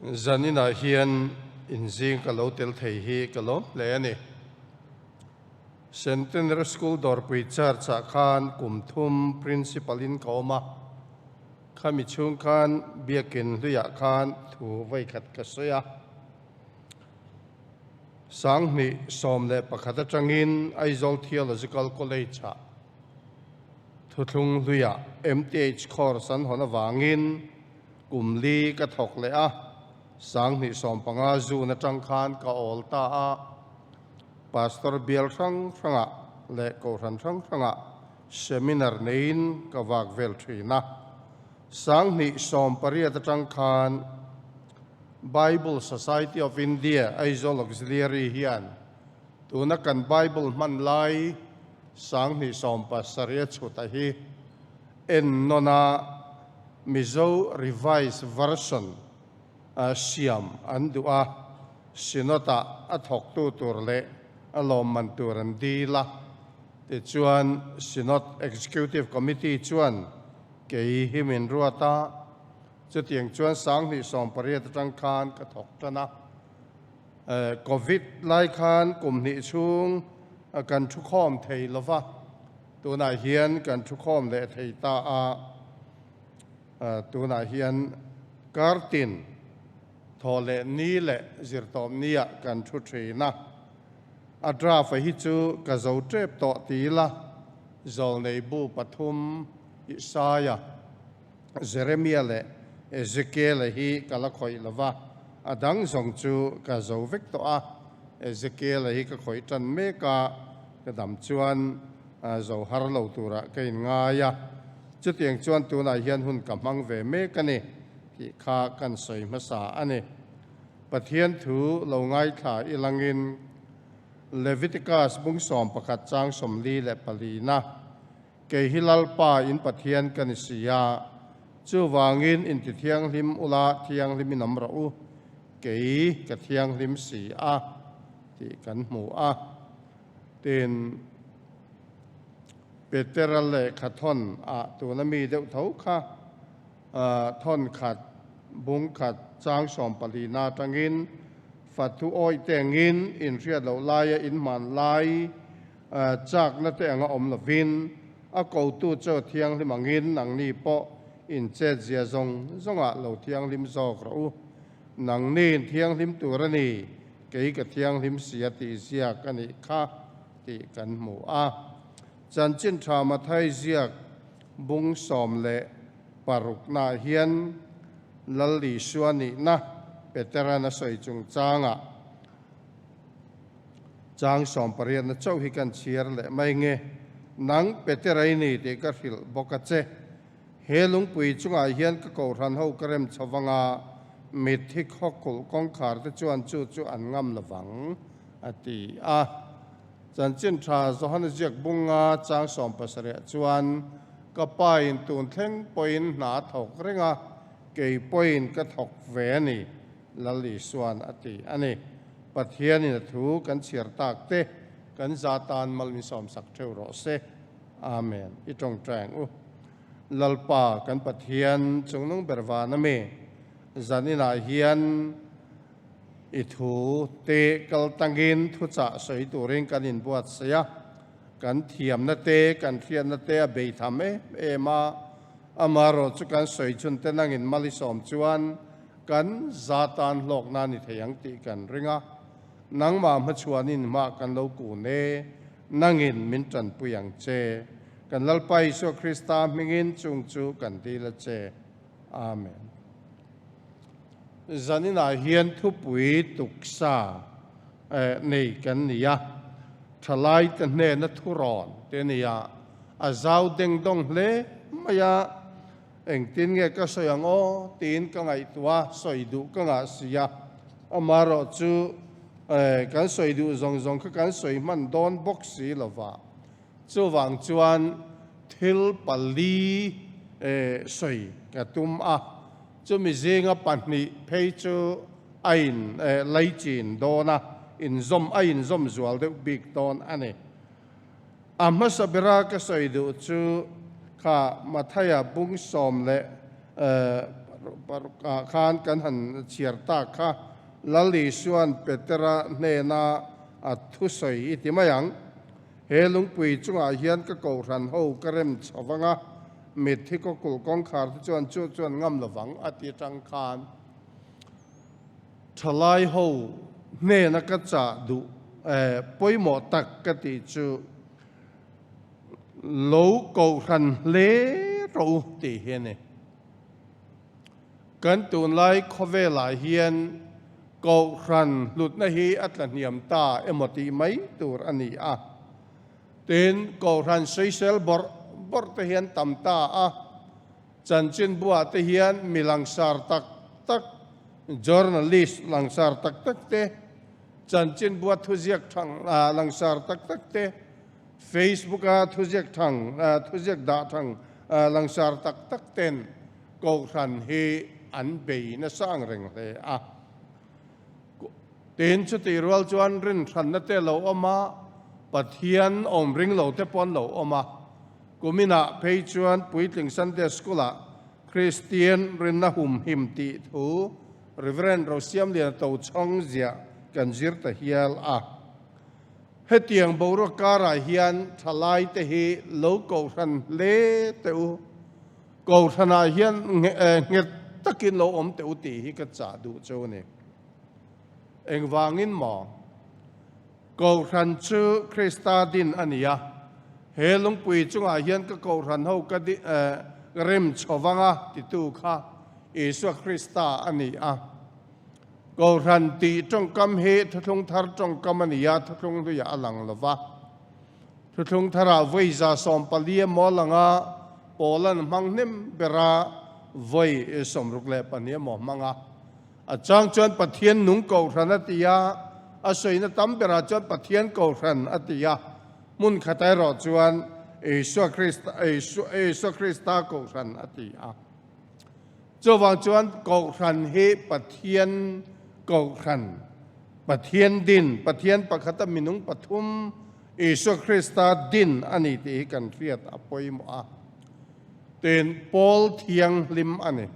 Zaninah hian inzing ka lo tel thei hi ka lawm hle a ni. Centenary School Dawrpui Church ah khan kum thum Principal in ka awm a, khami chhung khan Biakin hluiah khan thu vawikhat ka sawi a. 2011 atangin Aizawl Theological College ah Thuthlung hluiah MTH course an hawn avangin kum li ka thawk leh a, 2015 June atang khan ka awl ta a, Pastor bial hrang hrangah leh kohhran hrang hrangah seminar neiin ka vak vel thin a. 2018 atang khan Bible Society of India Aizawl Auxiliary hian tuna kan Bible hman lai 2017 a chhuta hi en nawn a Mizo Revised Version siam an duh a, Synod-ah a thawktu tur leh a lawmman tur an dil a. Tichuan Synod Executive Committee chuan kei hi min ruat a, chutiang chuan 2018 atang khan ka thawk tan a. Covid lai khan kum hnih chhung kan thukhawm thei lo va, tunah hian kan thukhawm leh thei ta a. Tunah hian kartin thaw leh ni leh zirtawp nia kan thu thin a. A draft a hi chu ka zo tep tawh ti ila, Zawlnei bu pathum Isaiah, Jeremiah leh Ezekiel-a hi ka la khawih lo va, a dang zawng chu ka zo vek tawh a. Ezekiel-a hi ka khawih tan mek a, ka dam chuan zo har lo turah ka inngai a. Chutiang chuan tunah hian hun ka hmang ve mek a ni tih kha kan sawi hmasa a ni. Pathian thu lo ngaithla i langin Leviticus bung 11 chang 44na, Kei hi Lalpa in Pathian ka ni si a, chuvangin inti thianghlim ula thianghlim in awm rawh u, kei ka thianghlim si a, tih kan hmu a. Tin, Petera lehkha thawn ah tuna mi deuh tho kha thawn khat, bung khat chang 14na atangin fathu awih te angin inhriat loh laia inhman lai Chakna te anga awm lovin, a kotu chaw thianghlim angin nangni pawh inchetzia zawng zawngah lo thianghlim zawk rawh u. Nangni'n thianghlim tur a ni, kei ka thianghlim si a tih ziak a nih kha tih kan hmu a. Chanchin tha Mathai ziak bung 16 naah hian Lal Isua nihna Petera'n a sawi chungchangah, Chang 18 na chauh hi kan chhiar leh mai nge, Nang Petera i ni tih ka hrilh bawk a che. He lungpui chungah hian ka kohhran ho ka rem chho vanga mitthi khawkulh kawngkhar te chuan chu chu an ngam lovang, a ti a. Chanchin tha Johana ziak bunga chang 70 chuan, Ka pa in tun thleng pawhin hna a thawk reng a, kei pawhin ka thawk ve a ni. Lal Isuan a ti a ni. Pathianin a thu kan chhiar tak te kan za tan mal min sawmsak theuh rawh se. Amen. I tawngtai ang u. Lalpa kan Pathian chungnung ber van a mi, zan inah hian i thu te kal tangin thuchah sawi turin kan inbuatsaih a, kan thiamna te kan hriatna te a bei tham em em a, amaherawh chu kan sawi chhun te nangin mal i sawm chuan Kan za tan hlawkna ni thei ang tih kan ring a, nangmah hmachhuanin hmah kan lo kun e, nangin min tanpui ang che. Kan Lalpa Isua Krista hmingin chung chu kan dil a che. Amen. Zaninah hian thupui tuksa nei kan ni a, thalaite hnena thurawn te ni a, a zau deng dawng hle mai a, Engtin nge ka sawi ang aw? tiin ka ngaihtuah a, sawi duh ka ngah si a. Amaherawh chu kan sawi duh zawng zawng kha kan sawi hman dawn bawk si lo va. Chuvang chuan thil pali sawi ka tum a, chumi zinga pahnih phei chu a in laichin dawn a, inzawm a inzawm zual deuh bik dawn a ni. A hmasa bera ka sawi duh chu kha Mathaia bung sawm leh Parukah khan kan han chhiar tak kha Lal Isua'n Petera hnena a thusawi i ti mai ang. He lungpui chungah hian ka kohhran ho ka rem chho vang a, mitthi kawkulh kawngkhar te chuan chu chuan ngam lovang a ti atang khan thalai ho hnena ka chah duh pawimawh tak ka tih chu lo kohhran hle rawh u tih hi a ni. Kan tunlai khawvelah hian Kohhran hlutna hi a tlahniam ta emaw tih mai tur a ni a. Tin, Kohhran sawisel bawrh bawrh te hian tam ta a. Chanchinbuah te hian mi langsar tak tak, journalist langsar tak tak te, chanchinbua thuziak thang langsar tak tak te, Facebook-a thuziak thang, thuziak dah thang langsar tak tak ten Kohhran hi an bei nasa ang reng hle a. Tin, chutih rual chuan rinhranna te lo awm a, Pathian awm ring lo te pawh an lo awm a. Kuminah phei chuan Puitling Sunday School-ah Kristian rinna humhim tih thu Reverend Rosiamliana Tochhawng ziah kan zir ta hial a. Hetiang boruak karah hian thalaite hi lo kohhran hle teh u. Kohhranah hian nghet takin lo awm teh u tih hi ka chah duh cheu a ni. Engvangin maw? Kohhran chu Krista din a ni a, he lungpui chungah hian ka kohhran ho ka rem chho vang a titu kha Isua Krista a ni a. Kohhran tih tawngkam hi thuthlung thar tawngkam a ni a, thuthlung hluiah a lang lo va. Thuthlung tharah vawi 114 emaw langa Paula'n hmang hnem bera vawi 62 emaw hmang a. A chang chuan Pathian nung kohhran a ti a, a sawina tam berah chuan Pathian kohhran a ti a, hmun khat erawh chuan Isua Krista Isua Krista kohhran a ti a. Chuvang chuan Kohhran hi Pathian Kohhran, Pathian din, Pathian pakhata minung pathum, Isua Krista din a ni tih hi kan hriat a pawimawh a. Tin, Pawl Thianghlim a ni.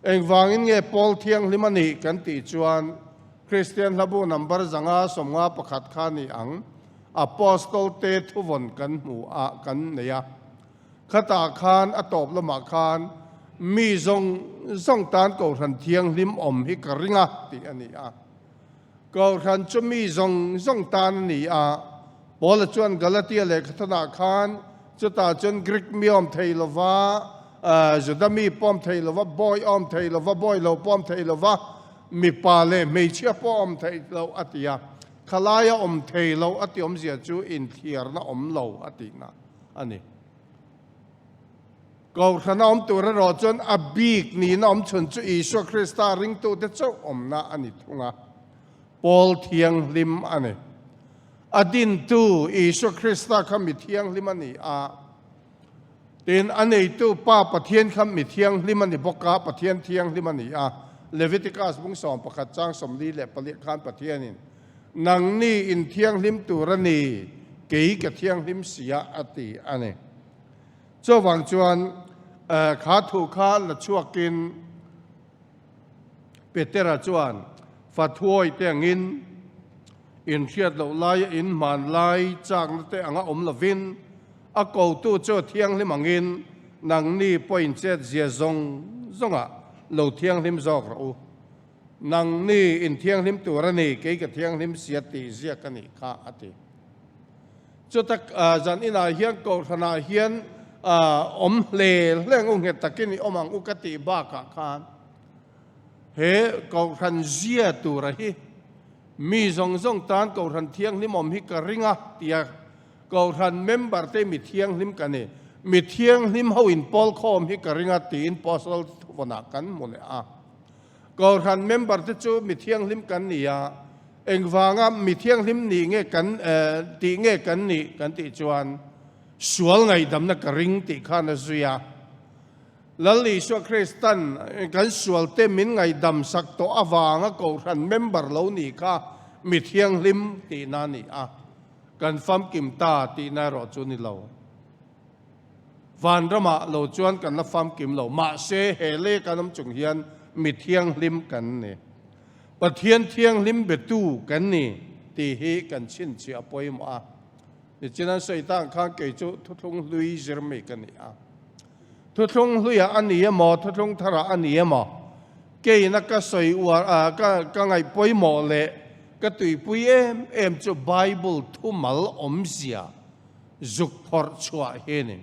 Engvangin nge Pawl Thianghlim a nih kan tih chuan Kristian hlabu number 551 kha ni ang, Apostol te thuvawn kan hmu a, kan nei a. Khatah khan a tawp lamah khan mi zawng zawng tan Kohhran Thianghlim awm hi ka ring a tih a ni a. Kohhran chu mi zawng zawng tan a ni a. Paula chuan Galatia lehkhathanah khan chutah chuan Greek mi awm thei lova, Juda mi pawh awm thei lova, bawi awm thei lova, bawi lo pawh awm thei lova, mipa leh hmeichhia pawh awm thei lo a ti a. Khalaia awm thei lo a tih awmzia chu inthliarna awm lo a tihna. a ni. Kohhrana awm tur erawh chuan a bik nihna awm chhun chu Isua Krista ringtute chauh awmna a ni thung a, Pawl thianghlim a ni. A dintu Isua Krista kha mi thianghlim a ni a, tin a neitu Pa Pathian kha mi thianghlim a ni bawk a, Pathian thianghlim a ni a. Leviticus bung 11 chang 44 khan Pathianin Nangni in thianghlim tur a ni, kei ka thianghlim si a, a ti a ni. Chuvang chuan kha thu kha la chhuakin Petera chuan, Fathuawi te angin, inhriat loh laia in hman lai chakna te anga awm lovin, a kotu chu a thianghlim angin nangni pawh inchet zia zawng zawngah lo thianghlim zawk rawh u. Nang ni in thianghlim tur a ni, kei ka thianghlim sia tih ziak a nih kha, a ti. Chutak zan inah hian Kohhranah hian awm hle hle ang u, nghet takin i awm ang u ka tih bakah khan he Kohhran zia tura hi mi zawng zawng tan Kohhran thianghlim awm hi ka ring a tia Kohhran member te mi thianghlim ka ni, mi thianghlim ho in pawl khawm hi ka ring a tiin Apostle thuvawnah kan hmu leh a. Kohhran member te chu mi thianghlim kan ni a, engvanga mi thianghlim nih nge kan tih nge kan nih kan tih chuan sual ngaihdamna ka ring tih khan a zui a. Lal Isua Kristan kan sualte min ngaihdam sak tawh avanga Kohhran member lo nih kha mi thianghlim tihna a ni a, kan famkim ta tihna erawh chu ni lo. Vanramah lo chuan kan la famkim lo. Mahse, he lei kan awm chung hian mi thianghlim kan ni. Pathian thianghlim betu kan ni tih hi kan chhinchhiah a pawimawh a. Nichin an sawi tan khan kei chu thuthlung hlui zir mi ka ni a. Thuthlung hluiah a ni emaw, thuthlung tharah a ni emaw, keina ka sawi uar a, ka ka ngaih pawimawh leh ka tuipui em em chu Bible thumal awmzia zuk phawrh chhuah hi a ni.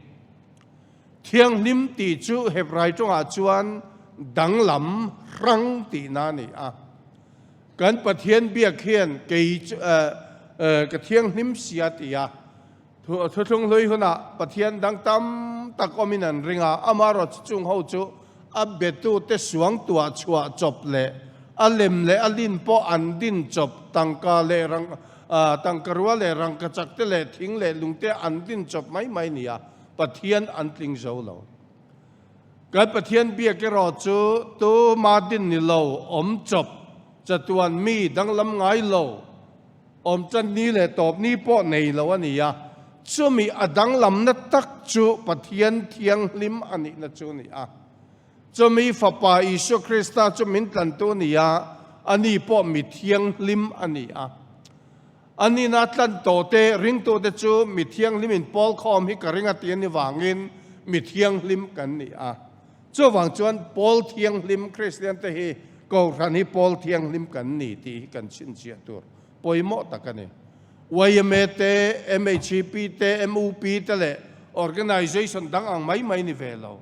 Thianghlim tih chu Hebrai tawngah chuan danglam hrang tihna a ni a. Kan Pathian biak hian kei chu ka thianghlim sia ti a, thuthlung hlui hunah Pathian dang tam tak awmin an ring a, amaherawhchu chung ho chu a betute suang tuah chhuah chawp leh a lem leh a lin pawh an din chawp, tangka leh rang tangka rua leh rangkachak te leh thing leh lung te an din chawp mai mai ni a, Pathian an tling zo lo. Kan Pathian biak erawh chu tuma din ni lo, awm chawp, chatuan mi danglam ngai lo, awm chan ni leh tawp ni pawh nei lo a ni a. Chumi a danglamna tak chu Pathian thianghlim a nihna chu a ni a. Chumi Fapa Isua Krista chu min tlantu a ni a, ani pawh mi thianghlim a ni a. A nina tlan tawhte, ringtute chu mi thianghlimin pawl khawm hi ka ring a ti a ni vangin mi thianghlim kan ni a. Chuvang chuan pawl thianghlim Kristiante hi Kohhran hi pawl thianghlim kan ni tih hi kan chhinchhiah tur pawimawh tak a ni. Yma te, MHP te, MUP te leh organization dang ang mai mai ni ve lo.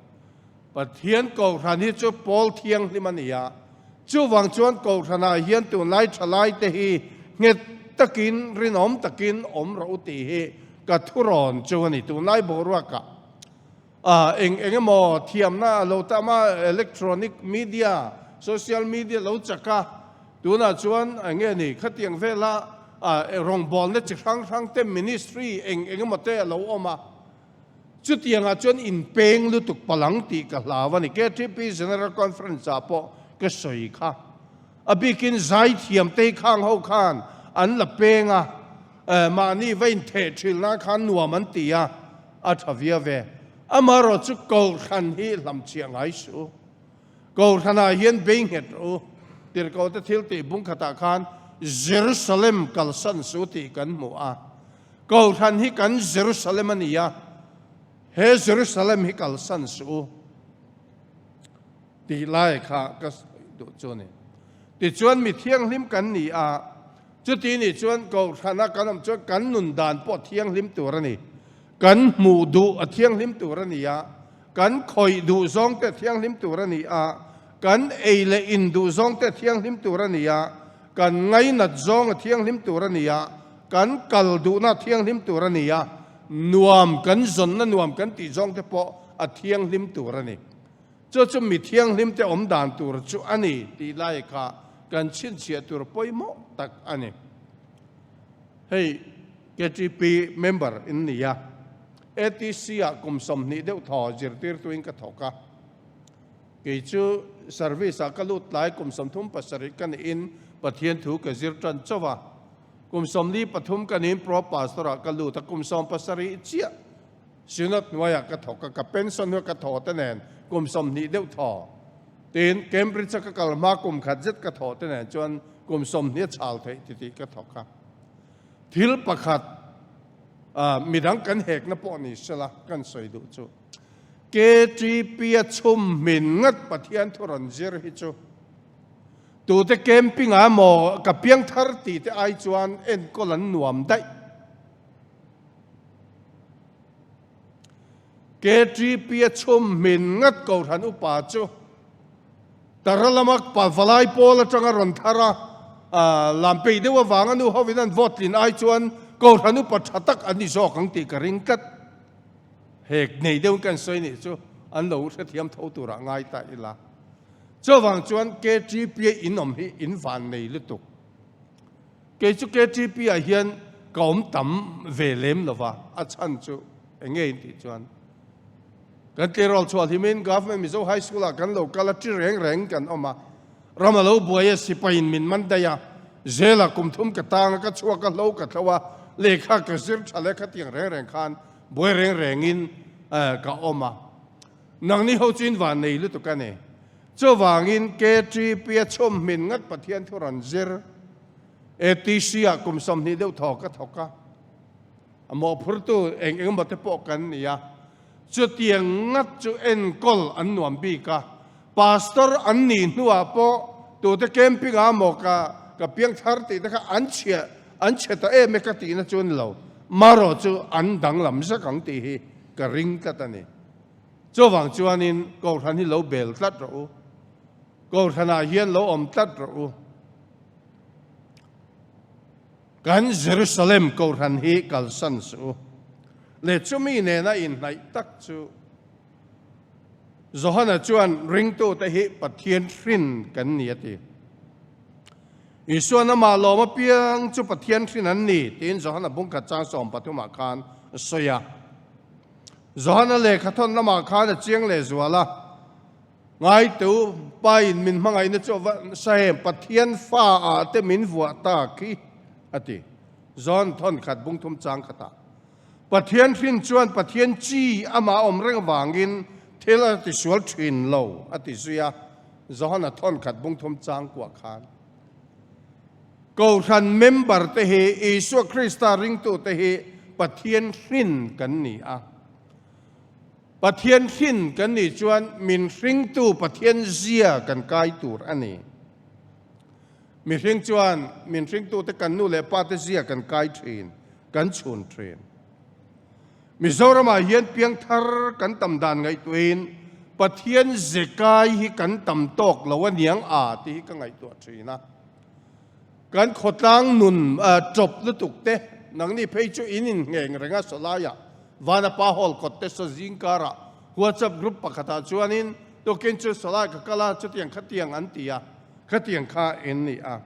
Pathian Kohhran hi chu pawl thianghlim a ni a, chuvang chuan Kohhranah hian tunlai thalaite hi nghet takin, rinawm takin awm rawh u tih hi ka thurawn chu a ni. Tunlai boruakah eng eng emaw thiamna a lo tam a, electronic media, social media lo chak a, tunah chuan eng nge ni khatiang vela rawngbawlna chi hrang hrang te, ministry eng eng emaw te a lo awm a. Chutiangah chuan inpeng lutuk palang tih ka hlau a ni. KTP General Conference ah pawh ka sawi kha. A bikin zaithiam te hi khang ho khan an la peng a, mahni va intheh thil nan khan nuam an ti a, a tha viau ve. Amaherawh chu Kohhran hi hlamchhiah ngai suh u. Kohhranah hian bei nghet rawh u. Tirhkohte thil tih bung khatah khan Jerusalem kalsan suh tih kan hmu a. Kohhran hi kan Jerusalem a ni a, he Jerusalem hi kalsan suh u tih lai kha ka sawi duh chu a ni. Tichuan mi thianghlim kan ni a, chuti nih chuan Kohhrana kan awm chuan kan nun dan pawh thianghlim tur a ni. Kan hmuh duh a thianghlim tur a ni a, kan khawih duh zawng te thianghlim tur a ni a, kan ei leh in duh zawng te thianghlim tur a ni a, kan ngainat zawng a thianghlim tur a ni a, kan kal duhna a thianghlim tur a ni a, nuam kan zawnna nuam kan tih zawng te pawh a thianghlim tur a ni. Chu chu mi thianghlim te awm dan tur chu a ni tih lai kha kan chhinchhiah tur pawimawh tak a ni. Hei KTP member in ni a, ATC ah kum 20 deuh thaw zirtirtuin ka thawk a. Kei chu service ah ka lut tlai kum 37 ka niin Pathian thu ka zir tan chauh a. Kum 43 ka niin Pro Pastor ah ka lut a, kum 17 chiah Synod hnuaiah ka thawk a, ka pension hnuaia ka thaw te nen kum 20 deuh thaw. Tin, Cambridge a ka kal hma kum khat zet ka thaw te nen chuan kum 20 a chhal theih titih ka thawk a. Thil pakhat midang kan hekna pawh ni sela kan sawi duh chu KTP a chhum hmin ngat Pathian thu rawn zir hi chu tute camping ah emaw ka piang thar tih te ai chuan enkawl an nuam daih. KTP a chhum hmin ngat Kohhran upa chu Tara lama valai pawl atanga rawn thar a, lam peih deuh avanga nu hovin an vote tlin ai chuan Kohhran upa tha tak an ni zawk ang tih ka ring tlat. Hek nei deuhin kan sawi nih chu an lo hrethiam tho turah ngai ta ila. Chuvang chuan KTP a in awm hi in van nei lutuk. Kei chu KTP ah hian ka awm tam ve lem lova, a chhan chu eng nge in tih chuan kan tleirawl chhuah hlimin Government Mizo High School ah kan lo kal a, ṭi reng reng kan awm a, ram a lo buai a, sipai in min man daih a, zel ah kum thum ka tang a, ka chhuak a, hlo ka thlo a, lehkha ka zir tha leh khatiang reng reng khan buai reng rengin. ka awm a. Nangni ho chu in van nei lutuk a ni. Chuvangin KTP a chhum hmin ngat Pathian thu rawn zir. ATC ah kum 20 deuh thaw ka thawk a. A mawhphurtu eng eng emaw te pawh kan ni a. Chutiang ngat chu enkawl an nuam bik a. Pastor an nih hnuah pawh tute camping ah maw ka ka piang thar tih te kha an chhia an chhe ta em e ka tihna chu a ni lo. Marawh chu an danglam zak ang tih hi ka ring tlat a ni. Chuvang chuanin Kohhran hi lo bel tlat rawh u. Kohhranah hian lo awm tlat rawh u. Kan Jerusalem Kohhran hi kalsan suh u. Leh chumi nena inhnaih tak chu Johana chuan ringtute hi Pathian hrin kan ni a ti. Isuan amah lawm apiang chu Pathian hrin an ni tiin Johana bungkhat chang 13 ah khan a sawi a. Johana lehkha thawn lamah khan a chiang leh zual a, Ngaitu, Pain min hmangaihna chu a va nasa em, Pathian fa ah te min vuah ta khi, a ti. John thawn khat bung thum chang khatah. Pathian hrin chuan Pathian chi amah a awm reng avangin thil a tisual thin lo, a ti zui a, Johana thawn khat bung thum chang kuah khan. Kohhran member te hi Isua Krista ringtute hi Pathian hrin kan ni a. Pathian hrin kan nih chuan min hringtu Pathian zia kan kai tur a ni. Mihring chuan min hringtute kan nu leh pa te zia kan kai thin, kan chhun thin. Mizoramah hian piangthar kan tam dan ngaihtuahin Pathian ze kai hi kan tam tawk lo a niang a tih hi ka ngaihtuah thin a. Kan khawtlang nun tawp lutuk te, nangni phei chu in inngheng reng a sawlaiah Vanapa Hall kawt te saw zing karah WhatsApp group pakhatah chuanin tukin chu sawlai ka kal a chutiang khatiang an ti a, khatiang kha in ni a.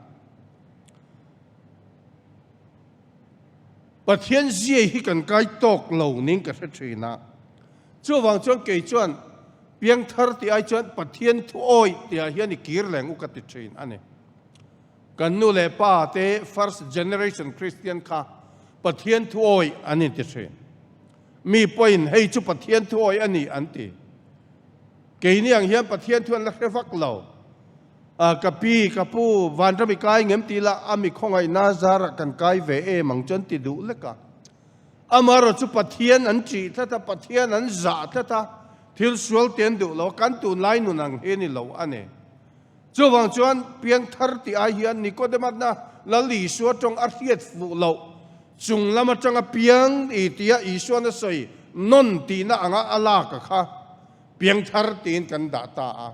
Pathian ziai hi kan kai tawk lo ning ka hre thin a. Chuvang chuan kei chuan piangthar tih ai chuan Pathian thu awih tihah hian i kir leng u ka ti thin a ni. Kan nu leh pa te first generation Christian kha Pathian thu awih an inti thin. Mi pawhin hei chu Pathian thu awih a ni an ti. Keini ang hian Pathian thu an la hre vak lo. Ka pi, ka pu, vanram i kai ngem ti la, a mi khawngaihna zarah kan kai ve em ang chu an ti duh lek a. Amaherawh chu Pathian an ṭih tlat a, Pathian an zah tlat a, thil sual te an duh lo a, kan tunlai nun ang hi a ni lo a ni. Chuvang chuan piangthar tih ai hian Nicodemus-na Lal Isua tawng a hriat fuh loh chung lam atanga piang i tia Isuan a sawi nawn tihna anga a lak a kha piangthar tiin kan dah ta a.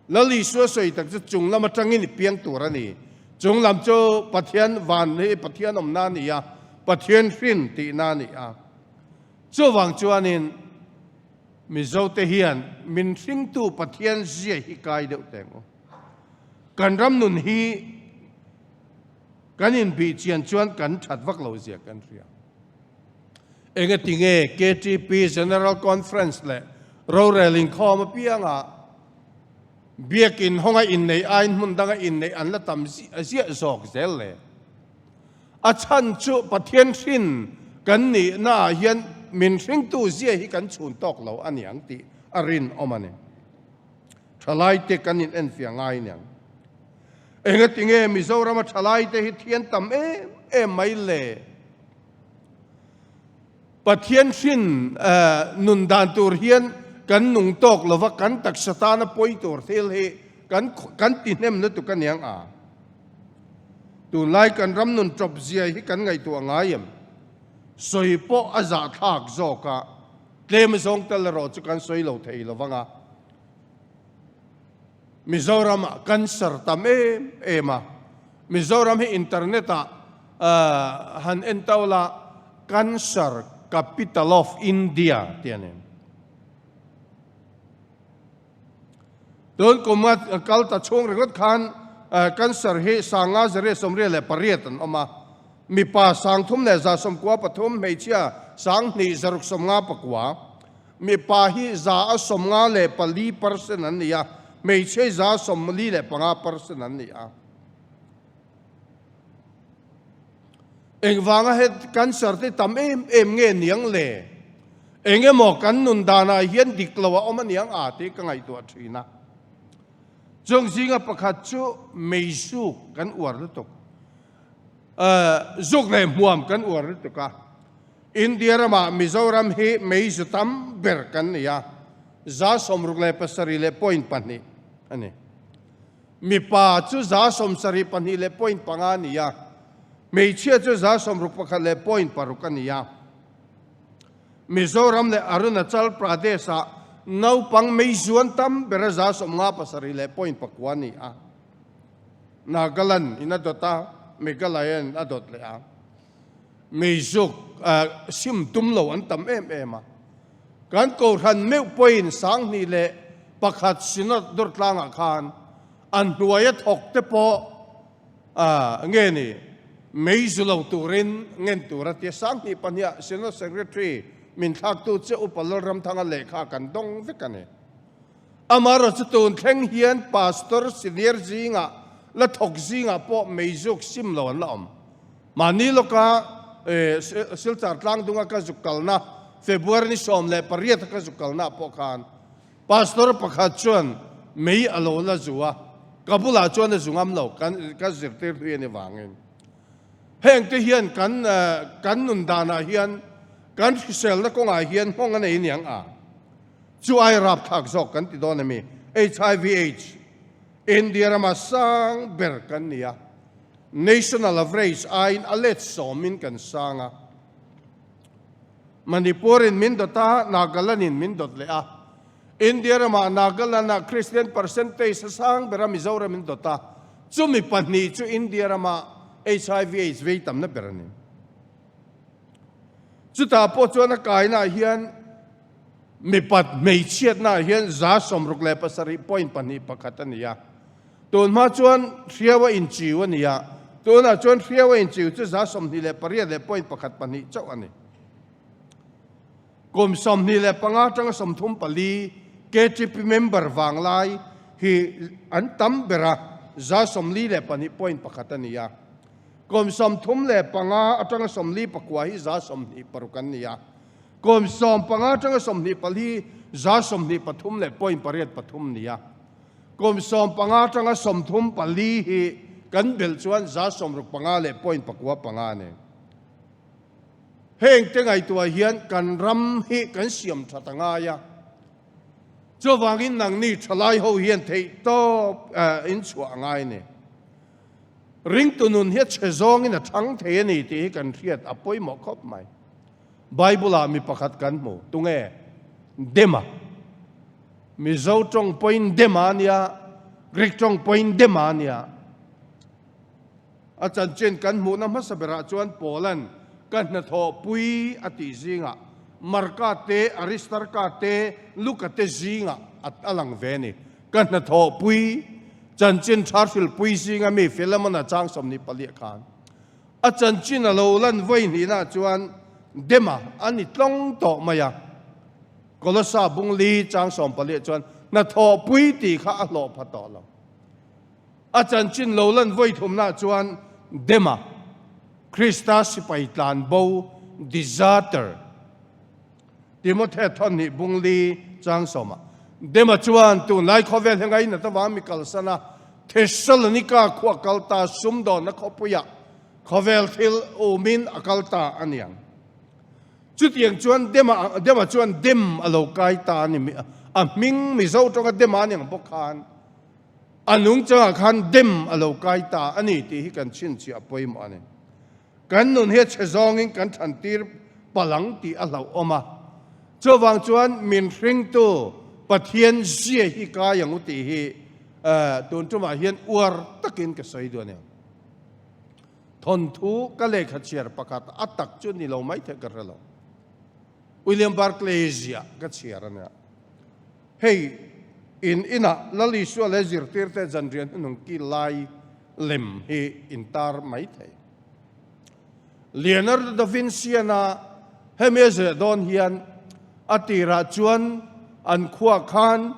Lal Isua sawi tak chu chung lam atangin i piang tur a ni. Chung lam chu Pathian van hi Pathian awmna a ni a, Pathian hrin tihna a ni a. Chuvang chuanin Mizote hian min hringtu Pathian zia hi kai deuh teh ang u. Kan ram nun hi kan inbih chian chuan kan that vak lo zia kan hria. Engatinge KTP General Conference leh rorel inkhawm apiangah Biakin hawnga inneih aiin hmun danga inneih an la tam ziah zawk zel le. A chhan chu Pathian hrin kan nihnaah hian min hringtu zia hi kan chhun tawk lo a niang tih a rinawm a ni. Thalaite kan in enfiah ngai niang. Engatinge Mizorama thalaite hi thian tam em em mai le? Pathian hrin nun dan tur hian kan nung tawk lova kan taksa tana pawi tur thil hi kan kan ti hnem lutuk aniang a. Tunlai kan ram nun tawp zia hi kan ngaihtuah ngai em? Sawi pawh a zahthlak zawk a, tlem zawng tel erawh chu kan sawi lo thei lo vang a. Mizoram ah cancer tam em em a, Mizoram hi internet ah han en tau la cancer capital of India tih a ni. Tun kum a kal ta chhung ringawt khan cancer hi 528 an awm a, mipa 3193, hmeichhia 2759. Mipa hi 94 percent an ni a, hmeichhia hi 45 percent an ni a. Engvanga he cancer te tam em em nge niang le? Eng emaw kan nun danah hian dik lo a awm aniang a tih ka ngaihtuah thin a. Chung zinga pakhat chu meizuk kan uar lutuk. Zuk leh hmuam kan uar lutuk a. India ramah Mizoram hi meizu tam ber kan ni a, 67 leh point pahnih a ni. Mipa chu 72 leh point panga a ni a, hmeichhia chu 61 leh point paruk a ni a. Mizoram leh Arunachal Pradesh-ah naupang meizuan tam bera 57 leh point pakua a ni a. Nagaland in a dawt a, Meghalaya in a dawt leh a. Meizuk sim tum lo an tam em em a. Kan Kohhran meuh pawhin 2001 Synod Durtlangah khan an hnuaia thawk te pawh nge ni meizu lo turin ngen tur a tia. 2002 ah Synod Secretary min thlaktu che Upa Lalramthanga lehkha kan dawng vek a ni. Amaherawh chu tun thleng hian Pastor senior zingah la thawk zingah pawh meizuk sim lo an la awm. Mahni lawka Silchar tlangdunga ka zuk kalna February ni 18 a ka zuk kalna ah pawh khan Pastor pakhat chuan mei a lo la zu a, ka bulah chuan a zu ngam lo, ka zirtir hlui a ni vangin. Heng te hian kan kan nun danah hian kan hriselna kawngah hian nghawng a nei aniang a. Chu ai rapthlak zawk kan ti dawn ami? Hiv aids India rama sang ber kan ni a, national average aiin a let sawmin kan sang a. Manipur in min dawt a, Nagaland in min dawt leh a. India ramah Nagaland ah Christian percentage a sang ber a, Mizoram in dawt a. Chumi pahnih chu India rama hiv aids vei tamna ber a ni. Chutah pawh chuan a kaina ah hian Mipat hmeichhiatnaah hian 67 point pahnih pakhat a ni a. Tun hma chuan hriau a inchiu a ni a, tunah chuan hriau a inchiu chu 28 leh point pakhat pahnih chauh a ni. Kum 25 atanga 34 KTP member vanglai hi an tam ber a, 42 point pakhat a ni a. Kum 35 atanga 49 hi 26 an ni a. Kum 15 atanga 24 hi 23 leh point pariat pathum ni a. Kum 15 atanga 34 hi kan belh chuan 65 leh point pakua panga a ni. Heng te ngaihtuah hian kan ram hi kan siam that a ngai a. Chuvangin nangni thalai ho hian theih tawp in chhuah a ngai a ni. Ringtu nun hi a chhe zawngin a thang thei a ni tih hi kan hriat a pawimawh khawp mai. Bible-ah mi pakhat kan hmu. Tunge? Dema. Mizo tawng pawhin Dema a nia, Greek tawng pawhin Dema a nia. A chanchin kan hmuhna hmasa berah chuan Paula'n ka hnathawhpui a tih zingah Marka te, Aristarka te, Luka te zingah a lang ve a ni. Ka hnathawhpui, chanchin tha hrilpui zinga mi Philemon-a chang 24 khan A chanchin a lo lan vawi hnihna chuan Dema a ni tlawng tawh mai a. Kolosa bung li chang sawmpaliah chuan hnathawhpui tih kha a hlawh pha tawh lo. A chanchin lo lan vawi thumna chuan Dema, Krista sipai tlan bo, deserter, Timothy thawn hnih bung li chang sawmah Dema chuan tunlai khawvel hi ngainat avang mi kalsan a, Thessalonika khua kal ta sumdawnna khawpuiah khawvel thil umin a kal ta a niang. Chutiang chuan Dema Dema chuan Dem a lo kai ta a ni. A hming Mizo tawnga Dema a niang bawk khan a nungchangah khan Dem a lo kai ta a ni tih hi kan chhinchhiah pawimawh a ni. Kan nun hi a chhe zawngin kan thantir palang tih a hlauhawm a. Chuvang chuan min hringtu Pathian zia hi kai ang u tih hi tun tumah hian uar takin ka sawi duh a ni. Thawnthu ka lehkha chhiar pakhat a tak chu ni lo mai theih ka hre lo. William Barclay ziah ka chhiar a nia. Hei in inah Lal Isua leh zirtirte zanrian hnung kil lai lem hi intar mai thei. Leonardo da Vinci-ana hemi a zeh dawn hian a tirah chuan an khuah khan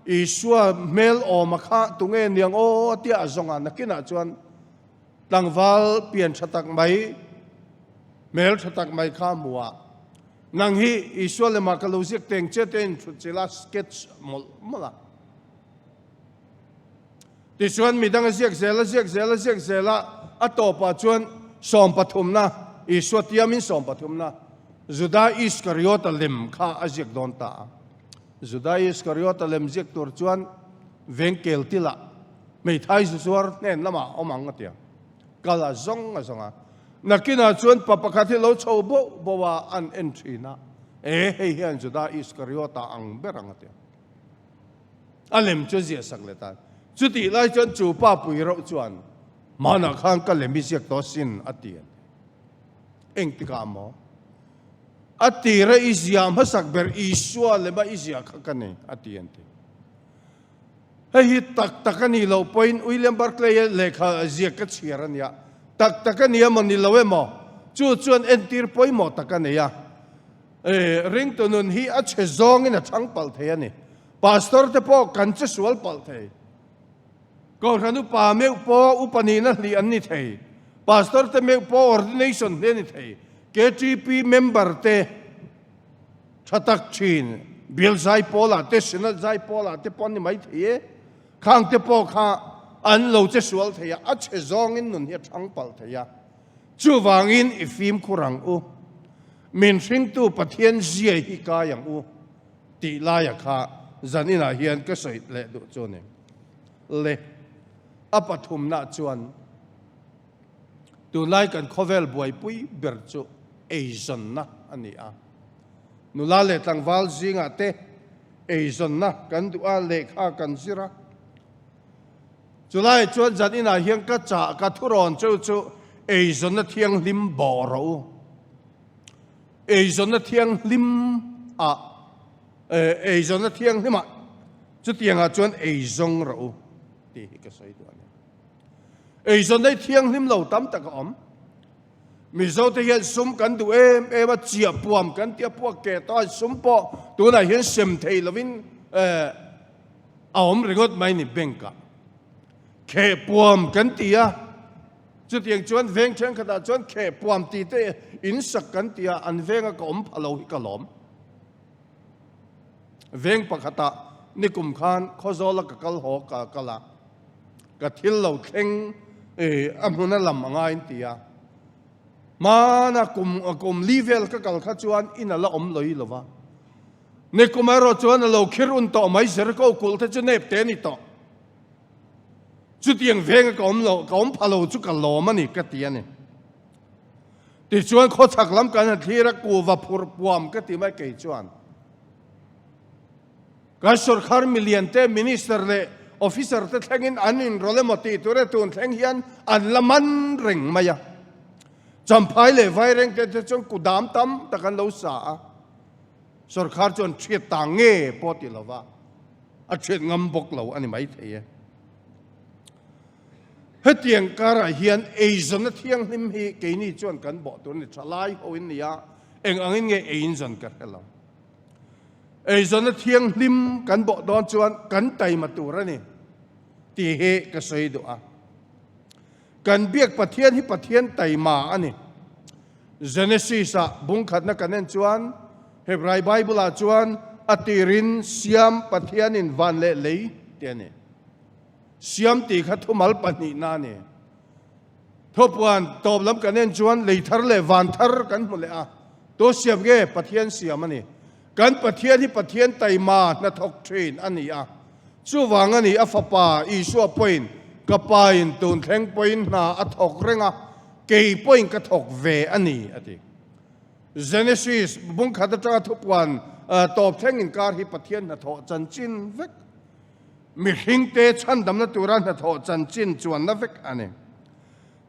Isua hmel awma kha tunge niang aw tia a zawng a, nakinah chuan tlangval pian tha tak mai, hmel tha tak mai kha a hmu a. Nang hi Isua lema ka lo ziak teng che te in thut chilh a, sketch mawlh mawlh a. Tichuan midang a ziak zel a, ziak zel a, ziak zel a, a tawpah chuan sawmpathumna, Isua tiamin sawmpathumna, Juda Iskariota lem kha a ziak dawn ta a. Juda Iskariota lem ziak tur chuan vengkel tilah hmeithai zuzuar hnen lamah a awm ang a ti a. Kal a zawng a zawng a. Nakinah chuan pa pakhat hi lo chho boh boh a, an en thin a, E, hei hian Juda Iskariota ang ber ang a ti a. A lem chu a ziah sak leh ta. Chutih lai chuan chu pa pui reuh chuan, Hmanah khan ka lem i ziak tawh asin, a ti a. Engtikah maw? A tira i ziah hmasak ber Isua lema i ziah kha ka nei, a ti an ti. Hei hi tak tak a nih loh pawhin William Barclay-a lehkha ziak ka chhiar a nia. Tak tak a ni emaw ni lo emaw, chu chuan entir pawimawh tak a nei a. Ringtu nun hi a chhe zawngin a chhang palh thei a ni. Pastor te pawh kan che sual palh thei. Kohhran upa meuh pawh upa nihna hlih an ni thei. Pastor te meuh pawh ordination hle a ni thei. KTP member te tha tak thin Bial Zaipawlah te Synod Zaipawlah te pawh an ni mai thei e. Khang te pawh kha an lo che sual thei a, a chhe zawngin nun hi a thang palh thei a. Chuvangin i fimkhur ang u, min hringtu Pathian zia hi kai ang u tih laia kha zan inah hian ka sawi leh duh chu ni. Le, a pathumna chuan tunlai kan khawvel buaipui ber chu eizawnna a ni a. Nula leh tlangval zingah te eizawnna kan duh a, lehkha kan zir a. Chulai chuan zan inah hian ka chah ka thurawn cheu chu eizawnna thianghlim bawh rawh u. Eizawnna thianghlim ah eizawnna thianghlim ah chutiangah chuan eizawng rawh u tih hi ka sawi duh a ni. Eizawnna hi thianghlim lo tam tak a awm. Mizo te hian sum kan duh em em a, chiah puam kan tia puak ke tawh a, sum pawh tunah hian sem thei lovin a awm ringawt mai ni bank ah. Kheh puam kan ti a, chutiang chuan veng thenkhatah chuan kheh puam tih te in sak kan ti a, an venga ka awm pha lo hi ka lawm. Veng pakhatah nikum khan Khawzawla ka kal haw ka kal a, ka thil lo thleng a hmuna lam a ngaiin ti a. Hmana kum kum li vel ka kal kha chuan in a la awm loi lo va. Nikum erawh chuan a lo khir un tawh mai Jericho kulh te chu nep te a ni tawh. Chutiang venga ka awm lo ka awm pha lo chu ka lawm a ni ka ti a ni. Tichuan khawchhak lam kan han thlir a kuva phurh puam ka ti mai kei chuan. Kan sorkar milian te, minister leh officer te thlengin an inrawlh emaw tih tur e tun thleng hian an la man reng mai a. Champhai leh Vaireng te te chuan kudam tam tak an lo sa a. Sorkar chuan thiat ta nge pawh ti lova a thiat ngam bawk lo a ni mai thei e. Hetiang karah hian eizawnna thianghlim hi keini chuan kan bawh tur a ni. Thalai ho in nia, eng angin nge eiinzawn ka hre lo. Eizawnna thianghlim kan bawh dawn chuan kan taima tur a ni tih hi ka sawi duh a. Kan biak Pathian hi Pathian taima a ni. Genesis-ah bungkhatna kan en chuan Hebrai Bible-ah chuan a tirin siam Pathianin van leh lei tih a ni. Siam tih kha thumal pahnihna a ni. Thupuan tawp lam kan en chuan lei thar leh van thar kan hmu leh a, tu siam nge? Pathian siam a ni. Kan Pathian hi Pathian taima hnathawk thin a ni a, chuvang a ni a Fapa Isua pawhin ka Pain tun thleng pawhin hna a thawk reng a, kei pawhin ka thawk ve a ni a ti. Genesis bungkhat atanga thupuan tawp thleng inkar hi Pathian hnathawh chanchin vek. Mihringte chhandamna tura hnathawh chanchin chuanna vek a ni.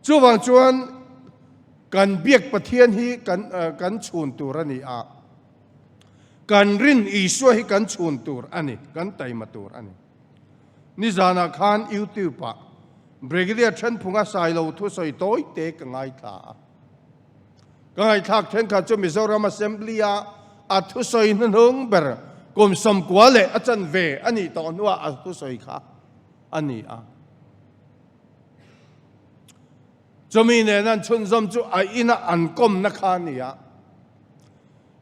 Chuvang chuan kan biak Pathian hi kan kan chhun tur a ni a, kan rin Isua hi kan chhun tur a ni, kan taima tur a ni. Nizanah khan YouTube-ah Brigadier Thenphunga Sailo thusawi tawi te ka ngaithla a. Ka ngaihthlak thenkhat chu Mizoram Assembly-a a thusawi hnuhnung ber kum 90 leh a chanve a nih tawh hnuah a thusawi kha a ni a. Chumi nena an chhunzawm chu a ina an kawmna kha a ni a.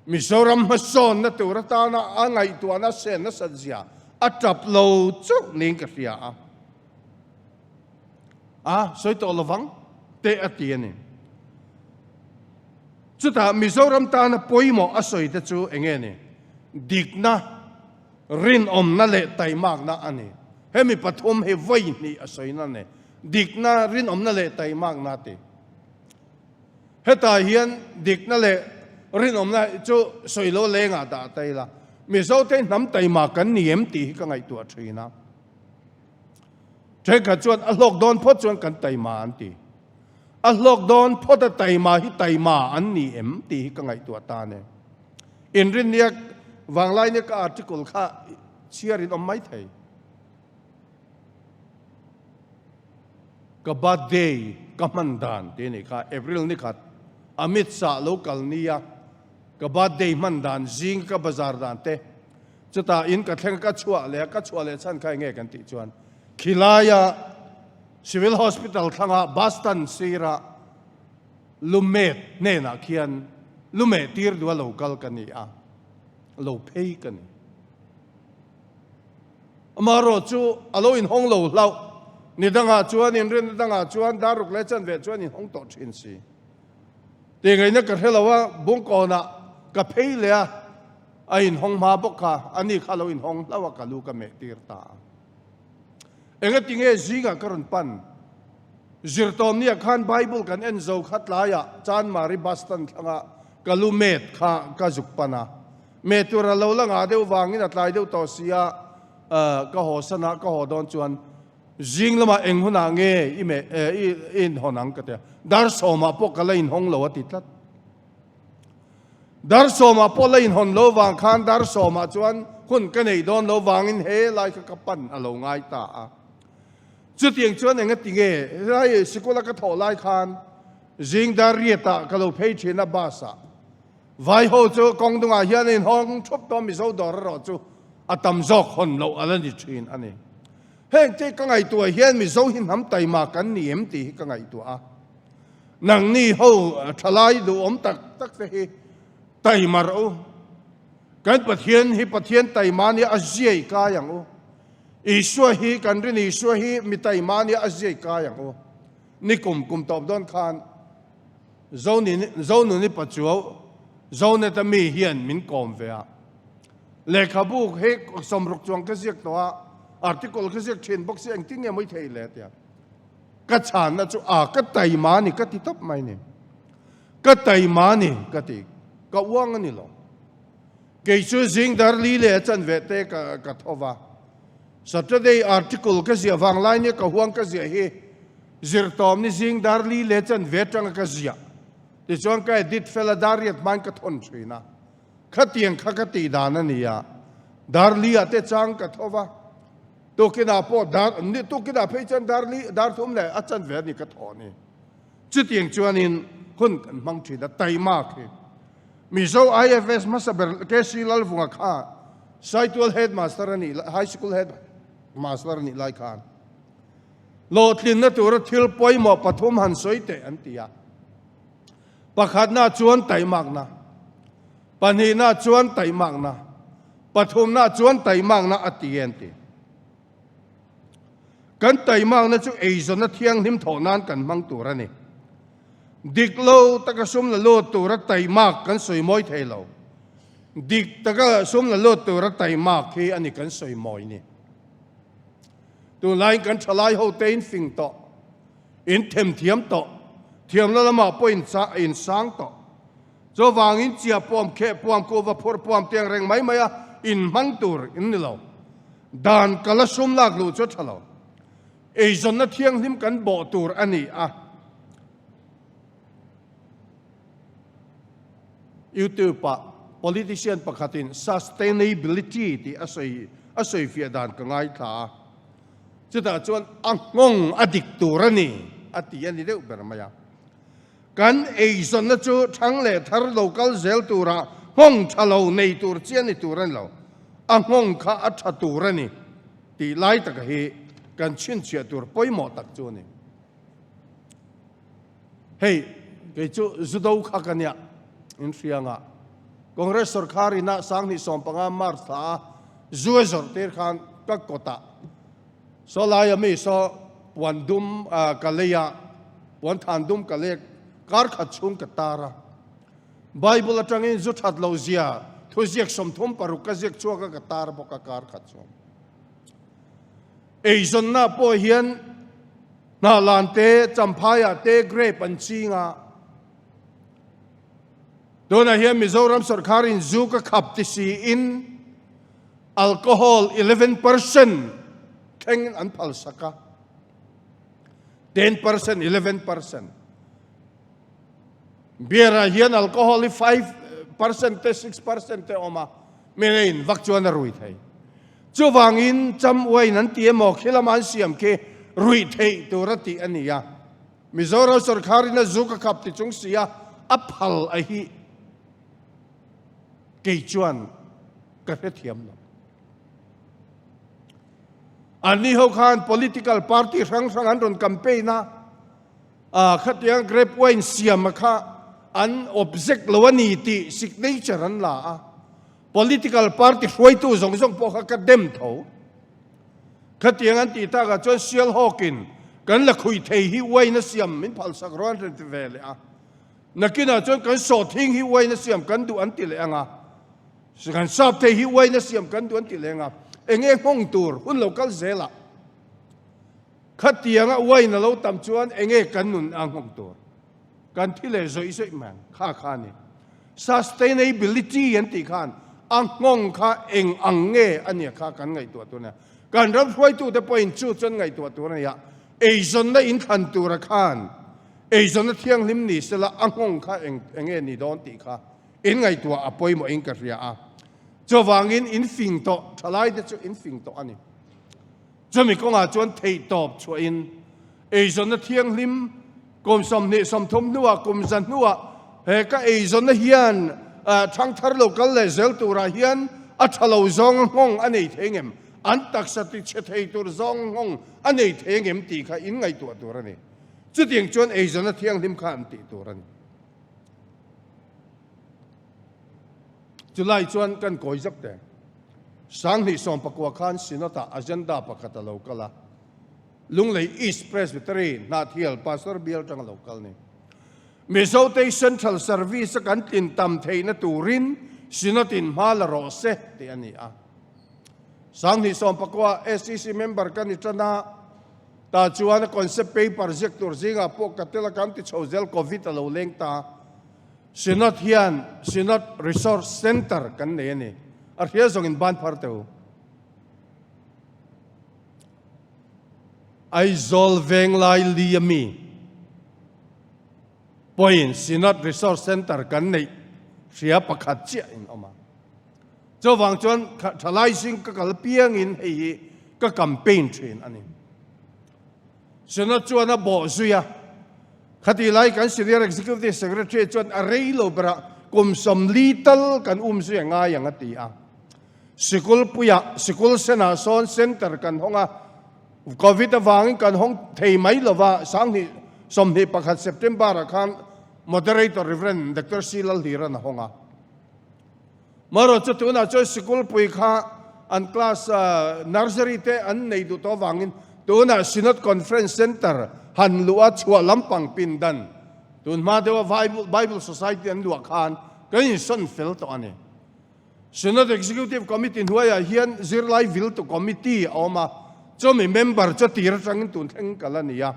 Mizoram hmasawnna tur atana a ngaihtuahna sen nasat zia a tap lo chauh niin ka hria a. A sawi tawh lovang te a ti a ni. Chutah Mizoram tana pawimawh a sawi te chu eng nge ni? Dikna, rinawmna leh taimakna a ni. Hemi pathum hi vawi hnih a sawina a ni. Dikna, rinawmna leh taimakna a ti. Hetah hian dikna leh rinawmna chu sawi lo lengah dah ta ila, Mizote hnam taima kan ni em tih hi ka ngaihtuah thin a. Thenkhat chuan a hlawk dawn phawt chuan kan taima an ti. A hlawk dawn phawt a taima hi taima an ni em tih hi ka ngaihtuah ta a ni. Inrinnia vanglainia ka article kha chhiar in awm mai thei. Ka birthday ka hman dan tih a nih kha, April ni khat Amit Shah lo kal nia ka birthday hman dan zing ka bazar dan te chutah in ka thleng ka chhuah leh a, ka chhuah leh chhan kha enge kan tih chuan khilaia Civil Hospital thlanga bus stand sira lumet hnenah khian lumeh tir duha lo kal ka ni a, lo phei ka ni. Amaherawh chu a lo inhawng lo hlauh. Ni dangah chuan inrinna dangah chuan dar ruk leh chanve chuan inhawng tawh thin si. Tih ngaihna ka hre lo a, Bungkawnah ka phei leh a, a inhawng hma bawk kha, ani kha a lo inhawng hlauh a, ka lu ka meh tir ta a. Engati nge zingah ka rawn pan? Zirtawmniah khan Bible kan en zo kha tlaiah Chanmari bus stand thlangah ka lu met kha ka zuk pan a. Me tur a lo la ngah deuh vangin a tlai deuh tawh si a, ka haw san a, ka haw dawn chuan zing lamah eng hunah nge i meh i inhawn ang ka ti a, dar sawmah pawh ka la inhawng lo a ti tlat. Dar sawmah pawh la inhawn lo vang khan dar sawmah chuan hun ka nei dawn lo vangin he lai kha ka pan a lo ngai ta a. Chutiang chuan eng a ti nge helai sikula ka thawh lai khan zing dar riatah ka lo phei thin a bus ah. Vai ho chu kawng dungah hian a inhawng thup tawh Mizo dawr erawh chu a tam zawk hawn loh a la ni thin a ni. Heng te ka ngaihtuah hian Mizo hi hnam taima kan ni em tih hi ka ngaihtuah a. Nangni ho thalai duhawm tak tak te hi taima rawh u. Kan Pathian hi Pathian taima nia a ziai kai ang u. Isua hi kan rin Isua hi mi taima nia a ziai kai ang u. Ni kum kum tawp dawn khan Zonuni Pachuau, Zoneta mi hian min kawm ve a. Lehkhabu hi sawmruk chuang ka ziak tawh a, article ka ziak thin bawk si engtin nge mawi thei le tia. Ka chhanna chu a ka taima ni ka ti tawp mai ni. Ka taima ni ka ti, ka uang a ni lo. Kei chu zing dar li leh a chanve te ka ka tho va. Saturday article ka ziah vang lai nia ka huang ka ziah hi zirtawm ni zing dar li leh chanve atanga ka ziah. Tichuan ka edit fel a dar riat hmain ka thawn thin a. Khatiang kha ka tih dan a ni a. Dar li ah te chang ka tho va. Tukinah pawh dar ni tukinah phei chuan dar li dar thum leh a chanve a ni ka thawh ni. Chutiang chuanin hun kan hmang thin a taima khi. Mizo IFS hmasa ber KC Lalvunga kha Saitual Headmaster a nih High School Headmaster a nih lai khan hlawhtlinna tura thil pawimawh pathum han sawi teh an ti a. Pakhatna chuan taimakna, pahnihna chuan taimakna, pathumna chuan taimakna a ti an ti. Kan taimakna chu eizawnna thianghlim thawh nan kan hmang tur a ni. Dik lo taka sum la lut tura taimak kan sawi mawi thei lo. Dik taka sum la lut tura taimak hi a ni kan sawi mawi ni. Tunlaiin kan thalai ho te in fing tawh, in themthiam tawh, thiamna lamah pawh in in sang tawh. Chuvangin chia puam, kheh puam, kuhva phurh puam tiang reng mai mai a in hmang tur in ni lo. Dan kala sum lak luh chu a tha lo. Eizawnna thianghlim kan bawh tur a ni a. YouTube-ah politician pakhatin sustainability tih a sawi a sawifiah dan ka ngaithla a. Chutah chuan a nghawng a dik tur a ni a ti a ni deuh ber mai a. Kan eizawnna chu thang leh thar lo kal zel tura nghawng tha lo nei tur chi a ni tur a ni lo. A nghawng kha a tha tur a ni. Tih lai taka hi kan chhinchhiah tur pawimawh tak chu a ni. Hei, kei chu Judo kha ka nia, in hria anga. Congress sorkar ina 2015 March thla a zu a zawrh tir khan ka kawtah saw laia mi saw puan dum ka lei a, puan than dum ka lei a, kar khat chhung ka tar a. Bible atangin zu that lo zia thuziak 36 ka ziak chhuak a ka tar bawk a kar khat chhung. Eizawnna pawh hian Hnahlan te, Champhaiah te grape an ching a. Tunah hian Mizoram sorkarin zu ka khap ti siin alcohol 11% thlengin an phalsak a, 10%, 11%. Beer-ah hian alcohol hi 5% te, 6% te a awm a, mena in vak chuan a rui thei. Chuvangin cham uain an ti emaw khi lama an siam khi ruih theih tur a tih a ni a. Mizoram sorkarin a zu ka khap ti chung si a, a phal a hi kei chuan ka hrethiam lo. Anni ho khan political party hrang hrang an rawn campaign a, a khatiang grape wine siam a kha an object lo a ni tih signature an la a, political party hruaitu zawng zawng pawh kha ka dem tho. Khatiang an tih takah chuan Sialhawkin kan la khuih thei hi wine a siam min phalsak rawh an rawn ti ve leh a. Nakinah chuan kan sawhthing hi wine a siam kan duh an ti leh ang a, kan sap thei hi wine a siam kan duh an ti leh ang a, eng nge nghawng tur hun lo kal zelah khatianga wine a lo tam chuan eng nge kan nun a nghawng tur kan thi leh zawih zawih mai ang kha kha a ni. Sustainability an tih khan a nghawng kha eng ang nge a nia kha kan ngaihtuah tur a nia. Kan ram hruaitute pawhin chu chuan ngaihtuah tur a nia. Eizawnna inthlan tura khan eizawnna thianghlim ni sela a nghawng kha eng eng nge ni dawn tih kha in ngaihtuah a pawimawhin ka hria a. Chuvangin in fing tawh, thalaite chu in fing tawh a ni. Chumi kawngah chuan theihtawp chhuahin eizawnna thianghlim kum 20 30 hnuah kum za hnuah he ka eizawnna hian thangthar lo kal leh zel turah hian a tha lo zawng a nghawng a nei thei ngem, an taksa ti chhe thei tur zawng a nghawng a nei thei ngem tih kha in ngaihtuah tur a ni. Chutiang chuan eizawnna thianghlim kha an tih tur a ni. Chulai chuan kan kawi zak teh. 2019 khan Synod-ah agenda pakhat a lo kal a. Lunglei East Presbytery Hnahthial Pastor bial tang a lo kal ni. Mizotei Central Service-a kan tlin tam theihna turin Synod-in hma la rawh se tih a ni a. 2019 SEC member ka ni tan a, tah chuan a concept paper ziak tur zingah pawh ka tel a kan ti chho zel Covid a lo leng ta. Synod hian Synod Resource Centre kan nei a ni. A hria zawngin ban phar teh u. Aizawl Venglai li a mi pawhin Synod Resource Centre kan neih hria pakhat chiah in awm a. Chuvang chuan thalai zing ka kal piangin hei hi ka campaign thin a ni. Synod chuan a bawh zui a, khatih lai kan Senior Executive Secretary chuan a rei lo berah kum 40 tal kan um zui a ngai ang a ti a. Sikul puiah, sikul senah sawn center kan hawng a, Covid avangin kan hawng thei mai lo va, 2021 September ah khan Moderator Rev. Doctor C. Lalhiran a hawng a. Marawh chu tunah chuan sikul pui kha an class nursery te an nei duh tawh avangin tunah Synod Conference Centre han luh a chhuah lampang pindan tun hma deuha Bible Society an luah khan kan insawn fel tawh a ni. Synod Executive Committee hnuaiah hian zirlai viltu committee a awm a, chumi member chu tir atangin tun thleng kal a ni a.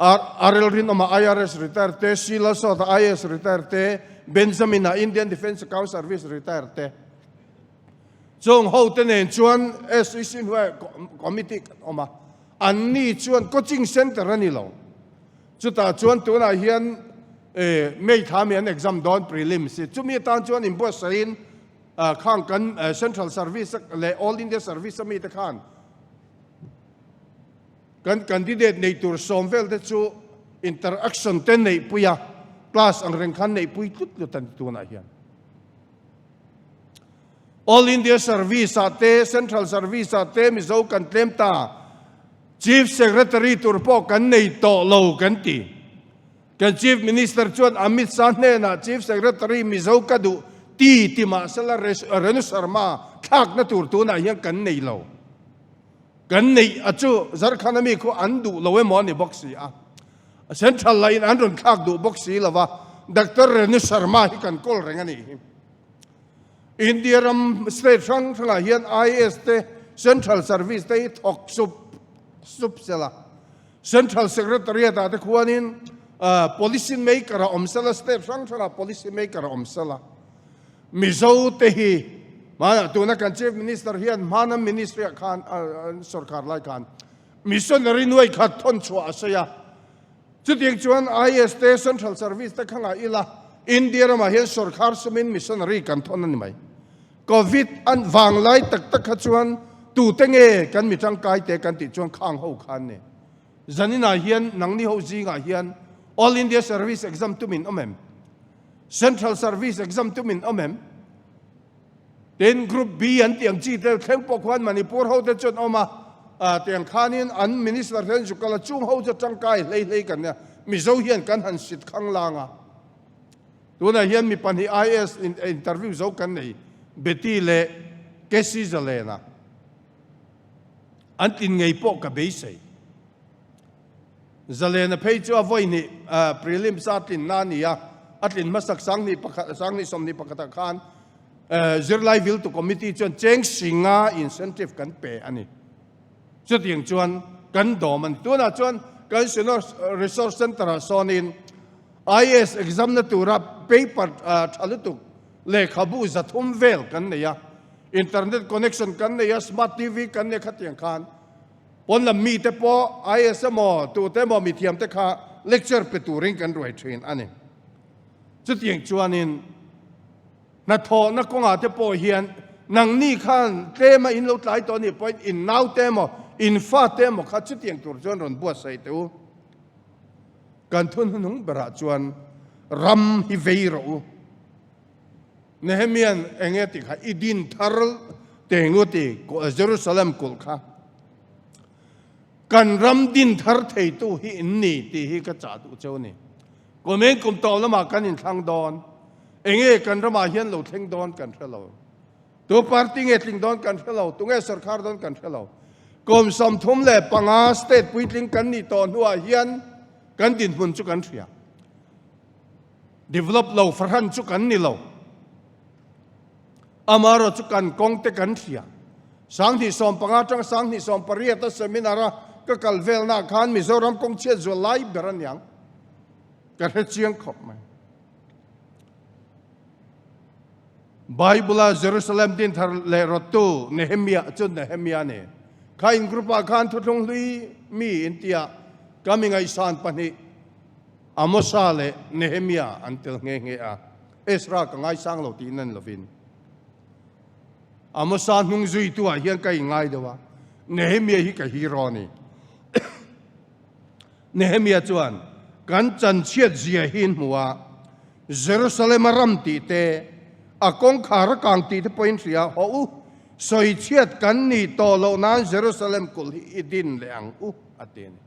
RL Rinawma IRS retire te, C Lalsawta IAS retire te, Benjamin-a Indian Defence Account Service retire te. Chung ho te nen chuan SEC hnuaiah committee kan awm a, an ni chuan coaching centre a ni lo. Chutah chuan tunah hian May thla mi an exam dawn prelims hi, chumi atan chuan inbuatsaihin khang kan Central Service leh All India Service ami te khan Kan candidate nei tur sawm vel te chu interaction te neihpui a, class ang reng khan neihpui tlut tlut a ni tunah hian. All India Service ah te, Central Service ah te Mizo kan tlem ta, Chief Secretary tur pawh kan nei tawh lo kan ti. Kan Chief Minister chuan Amit Shah hnenah Chief Secretary Mizo ka duh Ti ti mahsela Renu Sharma thlakna tur tunah hian kan nei lo. Kan neih a chu Jharkhand ami khu an duh lo emaw a ni bawk si a. Central lah in an rawn thlak duh bawk si lo va, Doctor Renu Sharma hi kan kawl reng a nih hi. India ram state hrang hrangah hian IAS te Central Service te hi thawk sup sup sela. Central Secretariat ah te khuanin policy maker a awm sela, state hrang hrangah policy maker a awm sela. Mizo te hi hmanah tuna kan Chief Minister hian hmana ministry ah khan sorkar lai khan missionary nuai khat thawn chhuah a sawi a. Chutiang chuan IAS te Central Service te kha ngah ila India ramah hian sorkar sumin missionary kan thawn a ni mai. Covid an vanglai tak tak kha chuan tute nge kan mi tangkai te kan tih chuan khang ho khan ni. Zaninah hian nangni ho zingah hian All India Service exam tumin awm em? Central Service exam tumin awm em? Tin, Group B an tih ang chi te thleng pawh khuan Manipur ho te chuan awm a, tiang khanin an Minister te an zuk kal a, chung ho chu tangkai hlei hlei kan nia, Mizo hian kan han sit khang lang a. Tunah hian mi pahnih IAS interview zo kan nei, Betty leh Casey Zalena. An tlin ngei pawh ka beisei. Zalena phei chu a vawi hnih prelims a tlinna a ni a, a tlin hmasak sanghnih pakhat sanghnih sawmhnih pakhatah khan zirlai viltu committee chuan cheng singa incentive kan pe a ni. Chutiang chuan kan dawm a ni. Tunah chuan kan Senior Resource Centre-ah sawnin IAS exam na tura paper tha lutuk lehkhabu 300 vel kan nei a, internet connection kan nei a, smart TV kan nei a khatiang khan Pawn lam mite pawh IAS emaw tute emaw mithiamte kha lecture pe turin kan ruai thin a ni. Chutiang chuanin hnathawhna kawngah te pawh hian nangni khan tlema in lo tlai tawh anih pawhin in naute emaw in fate emaw kha chutiang tur chuan rawn buatsaih teh u. Kan thu hnuhnung berah chuan ram hi vei rawh u. Nehemia'n eng nge tih kha i din thar te ngu ti Jerusalem kulh kha kan ram din thar theitu hi in ni tih hi ka chah duh cheu a ni. Kum eng kum tawh lamah kan inthlang dawn, eng nge kan ramah hian lo thleng dawn kan hre lo. Tu party nge tling dawn kan hre lo, tunge sorkar dawn kan hre lo. Kum 35 state puitling kan nih tawh hnuah hian kan dinhmun chu kan hria. Develop lo fahran chu kan ni lo. Amarawh chu kan kawng te kan hria. 2015 atanga 2018 a seminar a ka kal velna ah khan Mizoram kawng chhiat zual lai ber a niang. Ka hre chiang khawp mai. Bible a Jerusalem din thar leh rawttu Nehemiah chu Nehemiah a ni. Kha in group ah khan thuthlung hlui mi intia ka mi ngaihsan pahnih Amosa leh Nehemia an tel nghe nghe a, Ezra ka ngaisang lo tiin an lovin. Amosa hnung zuitu ah hian ka inngai deuh a, Nehemia hi ka hero a ni. Nehemia chuan kan chanchhiat zia hi in hmu a, Jerusalem a ram tih te, a kawngkhar a kang tih te pawhin hria, hawh u, sawichhiat kan nih tawh loh nan Jerusalem kulh hi i din leh ang u, a ti a ni.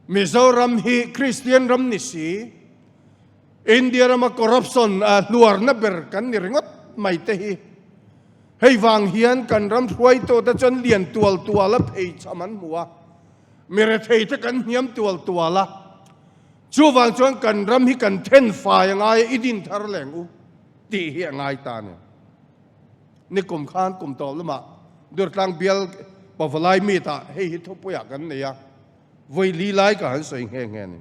Mizoram hi Kristian ram ni si, India rama corruption hluarna ber kan ni ringawt mai te hi. Hei vang hian kan ram hruaitute chuan lian tual tual a phei cham an hmu a, mi rethei te kan hniam tual tual a. Chuvang chuan kan ram hi kan then fai a ngai a, i din thar leng u tih hi a ngai ta a ni. Nikum khan kum tawp lamah Durtlang bial Pavalai meet ah hei hi thupuiah kan nei a, vawi li lai ka han sawi nghe nghe a ni.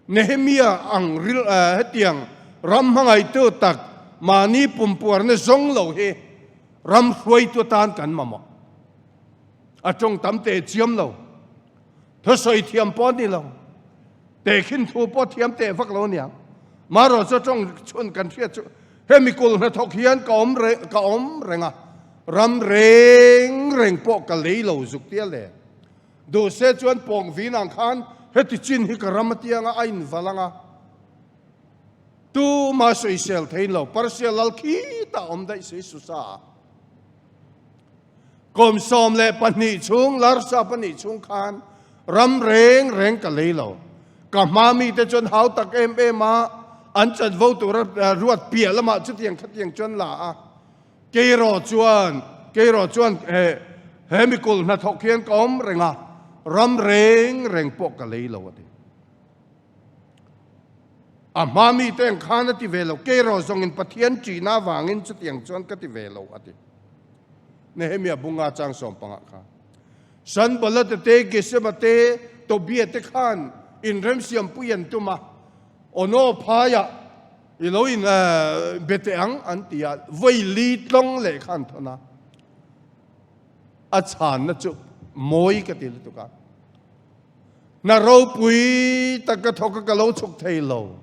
Nehemia ang ril hetiang ram hmangaihtu tak mahni pumpuarna zawng lo hi ram hruaitu atan kan mamawh. A tawng tam teh chiam lo, thusawi thiam pawh a ni lo, tehkhin thu pawh thiam teh vak lo a niang. Marawh chu tawng chhun kan hriat chu hemi kul hnathawk hian ka awm ka awm reng a, ram reng reng pawh ka lei lo zuk tia le. Duh se chuan pawng vin ang khan heti chin hi ka ram atianga a inval ang a, tuma sawisel thein lo, Persia lal khitah awm daih si Susa ah. Kum 12 chhung, Larsa pahnih chhung khan ram reng reng ka lei lo. Ka hma mite chuan hau tak em em a, an chanvo tura ruat piah lamah chutiang khatiang chuan la a. Keiraw chuan, Keiraw chuan he he mikul hnathawk hian ka awm reng a, ram reng reng pawh ka lei lo a ti. A hma mite ang khan a ti ve lo, Keiraw zawngin Pathian ṭihna avangin chutiang chuan ka ti ve lo a ti. Nehemia bunga chang sawmpangah khan Sanballat te, Gesema te, Tobia te khan inremsiampui an tum a, Ono phaiah I lo in be teh ang an ti a, vawi li tlawng leh kha an thawn a, a chhanna chu mawi ka ti lutuk a, hna ropui tak ka thawk a ka lo chhuk thei lo,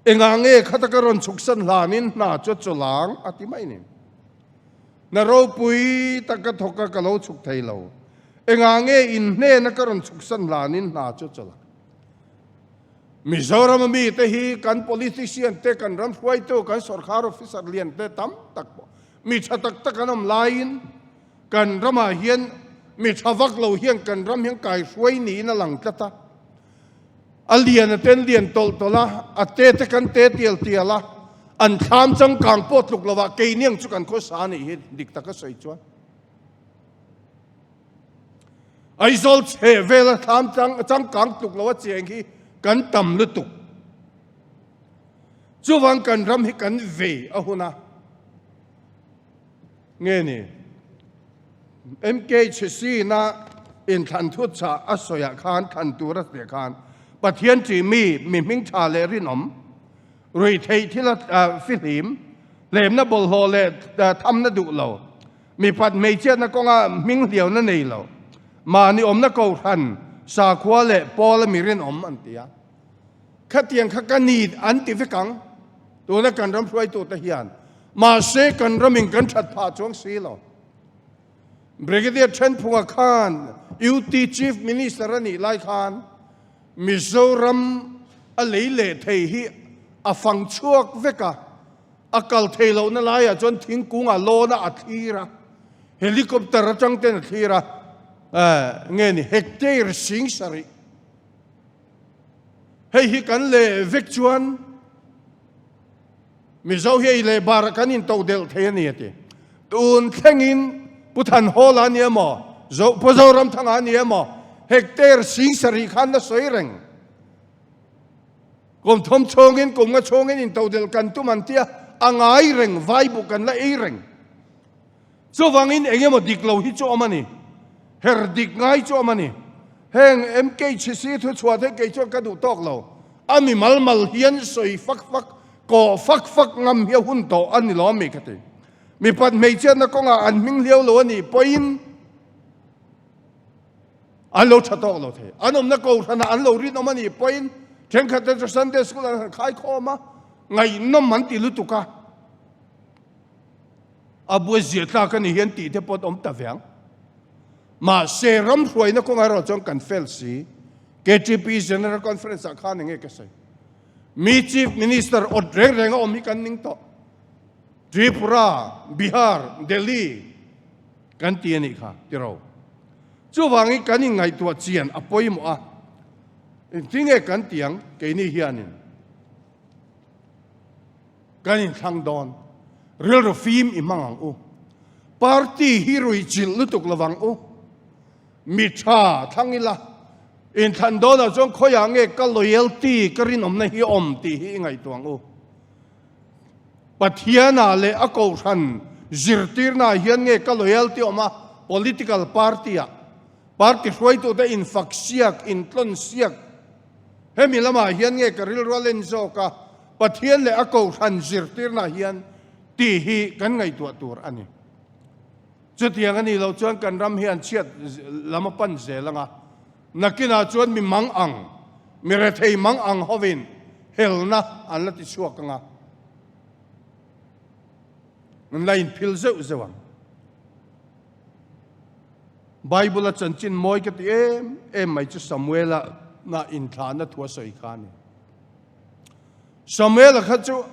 engah nge khata ka rawn chhuk san hlanin hna chu a chawl ang a ti mai ni. Hna ropui tak ka thawk a ka lo chhuk thei lo, engah nge in hnena ka rawn chhuk san hlanin hna chu a chawl ang. Mizoram a mite hi kan politician te, kan ram hruaitu, kan sorkar officer lian te tam tak pawh mi tha tak tak an awm laiin kan ramah hian mi tha vak lo hian kan ram hian kaihruai niin a lang tlat a. A lian a ten lian tawlh tawlh a, a te te kan te tial tial a, an thlam changkang pawh tluk lovah keiniang chu kan khawsa a nih hi dik taka sawi chuan. Aizawl chhe vela thlam changkang tluk lo a cheng hi kan tam lutuk. Chuvang kan ram hi kan vei a hun a. Nge ni? MKHC na inthlan thut chah a sawiah khan thlan tur a tih khan Pathian ṭih mi, mi hming ṭha leh rinawm, ruihtheih thila fihlim, hlemna bawlhhlawh leh thamna duh lo, Mipat hmeichhiatna kawnga hming hliauna nei lo, mahni awmna kohhran, sakhua leh pawl a mi rinawm an ti a. Khatiang kha ka ni an ti vek ang, tuna kan ram hruaitute hian. Mahse, kan ramin kan that phah chuang si lo. Brigadier Thenphunga khan UT Chief Minister a nih lai khan Mizoram a lei leh thei hi a fang chhuak vek a. A kal thei lohna laiah chuan thingkung a lawn a, a thlir a, helicopter atang ten a thlir a, nge ni hectare sing sarih. Hei hi kan leh vek chuan Mizo hi ei leh barah kan into delh thei a ni a ti. Tun thlengin Pu Thanhawla a ni emaw, Pu Zoramthanga a ni emaw, hectare sing sarih khan la sawi reng. Kum thum chhungin, kum nga chhungin intodelh kan tum an tia, a ngai reng, vai buk kan la ei reng. Chuvangin eng emaw dik lo hi chu awm a ni. Her dik ngai chu awm a ni. Heng MKHC thu chhuah te kei chuan ka duh tawk lo. A mi mal mal hian sawi fak fak, kawh fak fak ngam hi a hun tawh a ni lawm mi ka ti. Mipat hmeichhiatna kawngah an hming hliau lo a nih pawhin, An lo tha tawk lo thei. An awmna kohhranah an lo rinawm a nih pawhin thenkhat te chu Sunday school an han khai khawm a, ngaihnawm an ti lutuk a. A buai zia tlak a ni hian tih te pawh an awm ta ve ang. Mahse ram hruaina kawngah erawh chuan kan fel si. KTP General Conference ah khan enge ka sawi. Mi Chief Minister awt reng reng a awm hi kan ning tawh. Tripura, Bihar, Delhi kan ti a nih kha tiro. Chuvangin kan inngaihtuah chian a pawimawh a, engtinge kan ti ang keini hianin kan inthlang dawn, rilru fim i hmang ang u, party hi ruihchilh lutuk lovang u, mi tha thlang ila, inthlan dawnah chuan khawiah nge ka loyalty ka rinawmna hi awm tih hi i ngaihtuah ang u. Pathianah leh a kohhran zirtirnaah hian nge ka loyalty awm a, political party-ah, party hruaitute infak siak, intlawn siak, hemi lamah hian nge ka rilru a len zawk a, Pathian leh a kohhran zirtirnaah hian tih hi kan ngaihtuah tur a ni. Chutiang a nih loh chuan kan ram hian chhiat lam a pan zel ang a, Nakinah chuan mi mang ang, mi rethei mang ang hovin helna an la ti chhuak ang a, an la inphil zeuh zeuh ang. Bible-a chanchin mawi ka ti em em mai chu Samuela na inthlahna thu a sawi kha a ni. Samuela kha chu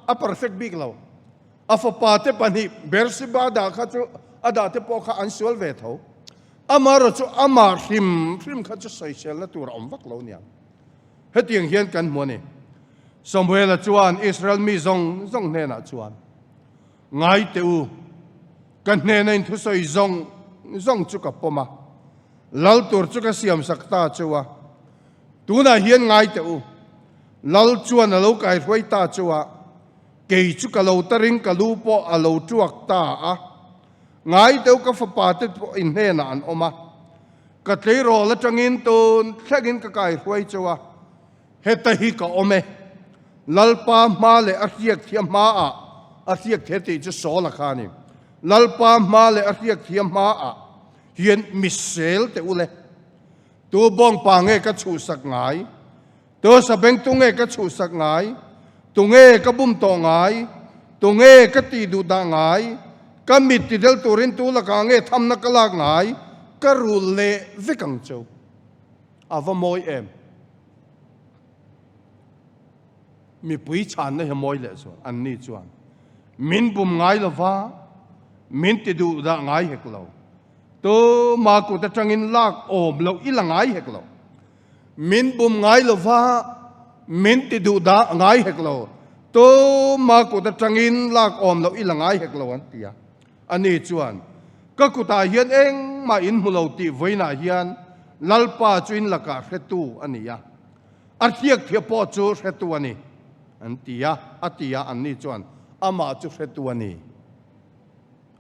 a perfect bik lo. A fapa te pahnih Beersheba dah kha chu a dah te pawh kha an sual ve tho. Amaherawh chu amah hrim hrim kha chu sawiselna tur a awm vak lo nia. Hetiang hian kan hmu a ni. Samuela chuan Israel mi zawng zawng hnenah chuan, Ngai teh u, ka hnena in thusawi zawng zawng chu ka pawm a, lal tur chu ka siamsak ta cheu a. Tunah hian ngai teh u, lal chuan a lo kaihruai ta cheu a, kei chu ka lo taring ka lu pawh a lo tuak ta a. Ngai teh u, ka fapa te pawh in hnenah an awm a, ka tleirawl atangin tun thlengin ka kaihruai cheu a. Heta hi ka awm e. Lalpa hma leh a hriak thiam hmaah a hriak thei tih chu Saul-a kha a ni. Lalpa hma leh a hriak thiam hmaah hian mi sel teh u le. Tu bawngpa nge ka chhuhsak ngai? Tu sabengtu nge ka chhuhsak ngai? Tu nge ka bum tawh ngai? Tu nge ka tih duh dah ngai? Ka mit ti del turin tu lakah nge thamna ka lak ngai? Ka rul leh vek ang cheu. A va mawi em? Mipui chhanna hi mawi leh chuan an ni chuan min bum ngai lo va, min ti duh dah ngai hek lo. Tuma kut atangin lak awm loh i la ngai hek lo. Min bum ngai lo va, min ti duh dah ngai hek lo. Tuma kut atangin lak awm loh i la ngai hek lo an ti a. Ani chuan, Ka kutah hian engmah in hmu lo tih vawiinah hian Lalpa chu in lakah hretu a ni a, a hriak thiah pawh chu hretu a ni, an ti a. A ti a, anni chuan, Amah chu hretu a ni,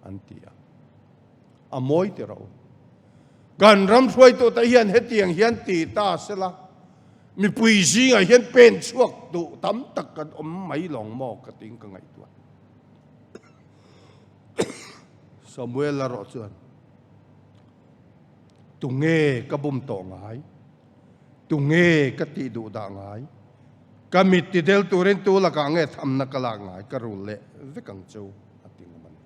an ti a. A mawi ti rawh u. Kan ram hruaitute hian hetiang hian ti ta sela, mipui zingah hian pen chhuak duh tam tak kan awm mai lawng maw ka tiin ka ngaihtuah. Samuel erawh chuan, Tunge ka bum tawh ngai? Tunge ka tih duh dah ngai? Ka mit ti del turin tu lakah nge thamna ka lak ngai? Ka rul leh vek ang chu, a ti ngam a ni.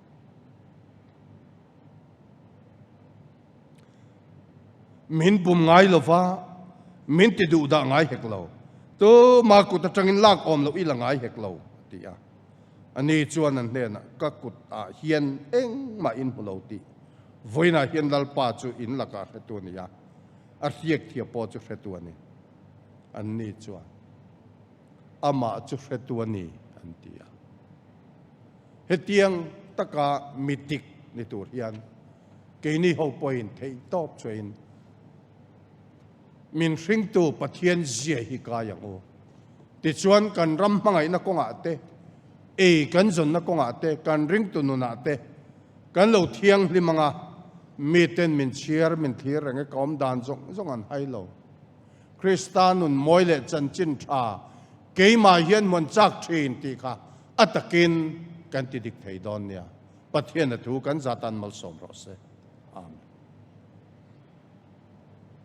Min bum ngai lo va, min ti duh dah ngai hek lo. Tuma kut atangin lak awm loh i la ngai hek lo, a ti a. Ani chuan an hnenah, Ka kutah hian engmah in hmu lo tih vawiinah hian Lalpa chu in lakah hretu a ni a, a hriak thiah pawh chu hretu a ni. Anni chuan, Amah chu hretu a ni, an ti a. Hetiang taka mi dik ni tur hian keini ho pawhin theihtawp chuain min hringtu Pathian zia hi kai ang u. Tichuan kan ram hmangaihna kawngah te, ei kan zawnna kawngah te, kan ringtu nunah te kan lo thianghlim ang a, miten min chhiar min thlir reng e, ka awm dan zawng zawng an hai lo. Krista nun mawi leh chanchin tha keimah hian hmuan chak thin tih kha a takin kan ti dik thei dawn nia. Pathian a thu kan zatan malsawm rawh se. Amen.